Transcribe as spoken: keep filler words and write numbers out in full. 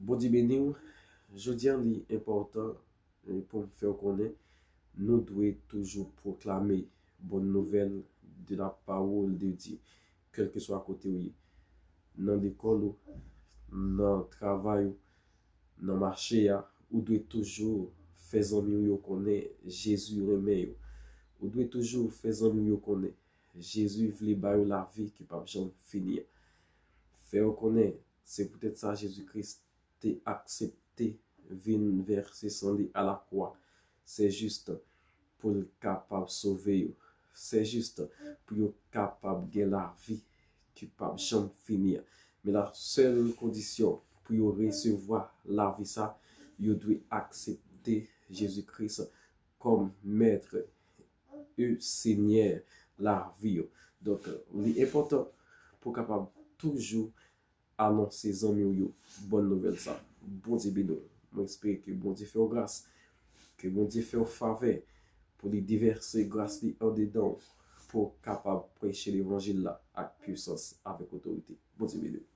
Bondye beni w. Jodi a li enpòtan pou m fè w konnen nou dwe toujou pwoklame bòn nouvèl de la parole de Dieu, kèlkeswa kote w ye. Nan lekòl ou, nan travay ou, nan mache a, ou dwe toujou fè zanmi w yo konnen Jezi renmen yo. Ou dwe toujou fè zanmi w yo konnen Jezi vle ba yo lavi ki p ap janm fini an. Fè yo konnen se poutèt sa Jezi Kris te aksepte vin vèse san li alakwa. Se jis pou l kapab sove yo. Se jis pou yo kapab gen lavi ki p ap janm fini an. Men la sèl kondisyon pou yo resevwa lavi sa, yo dwe aksepte Jezi Kris kòm mèt e senyè lavi yo. Donk, li enpòtan pou w kapab toujou anonse zanmi w yo bòn nouvèl sa. Bondye beni w. Mwen espere ke Bondye fè w gras, ke Bondye fè w favè pou li devèse gras li andedan w pou w kapab preche levanjil la ak pisans, avèk otorite. Bondye beni w.